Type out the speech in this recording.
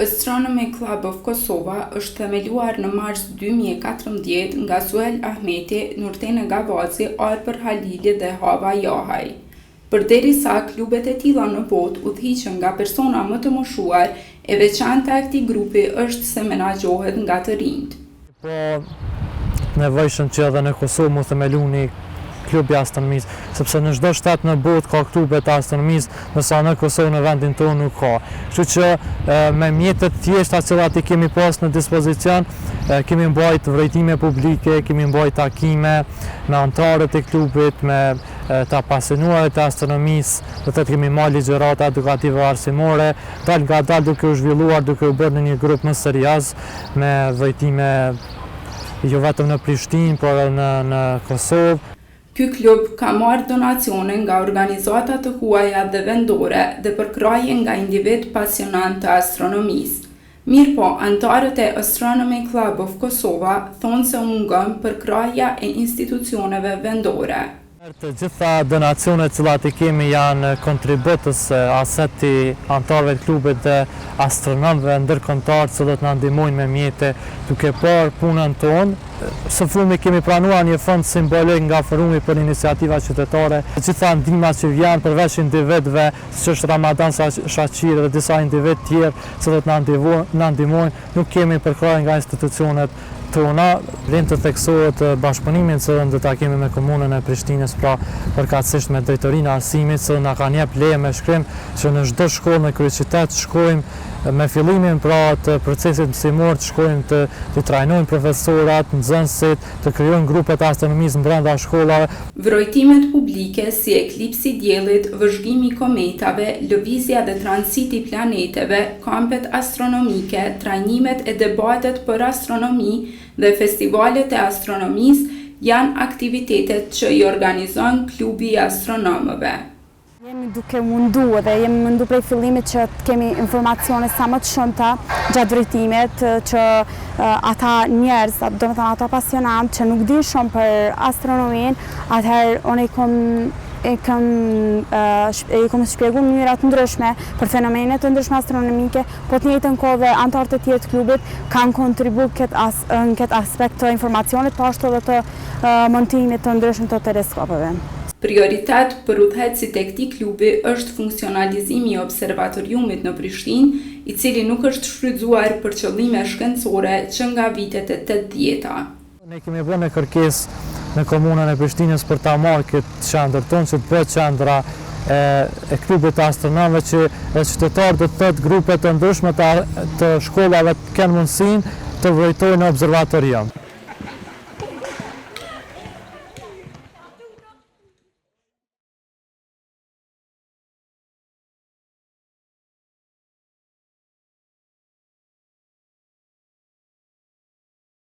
Astronomy Club of Kosova është themeluar në mars 2014 nga Suel Ahmeti, Nurtene Gavazi, Arbër Halili dhe Hava Jahaj. Përderisa klubet e tilla në botë udhëhiqen nga persona më të moshuar, e veçanta e këtij grupi është se menaxhohet nga të rinjtë. Po nevojshëm që edhe në Kosovë mu themelu një klub i astronomisë, sepse në çdo shtet në botë ka klube të astronomisë, ndërsa në Kosovë në vendin tonë nuk ka. Kështu që me mjete të thjeshta të cilat i kemi pas në dispozicion, kemi mbajt vrojtime publike, kemi mbajt takime me anëtarët e klubit, me të apasionuarit e astronomisë, do të thotë kemi marrë ligjërata edukative arsimore, dalëngadalë duke u zhvilluar, duke u bërë në një grup më serioz, me vrojtime jo vetëm në Prishtinë, por edhe në në Kosovë. Ky klub ka marrë donacione nga organizata të huaja dhe vendore dhe përkrahje nga individë pasionantë të astronomisë. Mirëpo, anëtarët e Astronomy Club of Kosova thonë se u mungon përkrahja e institucioneve vendore. Të gjitha donacionet të cilat i kemi janë kontribut ose aset i anëtarëve të klubit dhe astronomëve ndërkombëtarë të cilët na ndihmojnë me mjete duke parë punën tonë. Së fundmi kemi pranuar një fond simbolik nga Forumi për Iniciativa Qytetare. Të gjitha ndihmat që vijnë përveç individëve, siç është Ramadan Shaqiri dhe disa individë tjerë të cilët na ndihmojnë, nuk kemi përkrahje nga institucionet tona. Vlen të theksohet bashkëpunimin të cilën do ta kemi me Komunën e Prishtinës, pra përkatësisht me Drejtorinë e Arsimit, të cilën na kanë jep leje me shkrim që në çdo shkollë në kryeqytet shkojmë me fillimin pra të procesit mësimor të shkojmë të të trajnojmë profesorat, nxënësit, të krijojmë grupe të astronomisë brenda shkollave. Vrojtimet publike si eklipsi i Diellit, vëzhgimi i kometave, lëvizja dhe transiti i planeteve, kampet astronomike, trajnimet e debatet për astronomi dhe festivalet e astronomisë janë aktivitetet që i organizon Klubi i Astronomëve. Jemi duke mundu dhe jemi mundu prej fillimit që të kemi informacione sa më të shumta gjatë vrojtimit, që ata njerëz, domethënë ata pasionantë që nuk dinë shumë për astronominë, atëherë unë i kom i kom i kom shpjegu në mënyra të ndryshme për fenomene të ndryshme astronomike, po të njëjtën kohë dhe anëtarët e tjerë të klubit kanë kontribu këtë në këtë aspekt të informacionit, po ashtu edhe të montimit të ndryshëm të teleskopëve. Prioritet për udhëheqësit e këtij klubi është funksionalizimi i Observatoriumit në Prishtinë, i cili nuk është shfrytëzuar për qëllime shkencore që nga vitet e tetëdhjeta. Ne kemi bërë një kërkesë në Komunën e Prishtinës për ta marrë këtë qendër tonë që të bëhet qendra e e klubit të astronomëve që edhe qytetarët do të thotë grupe të ndryshme të të shkollave të kenë mundësinë të vrojtojnë në observatorium.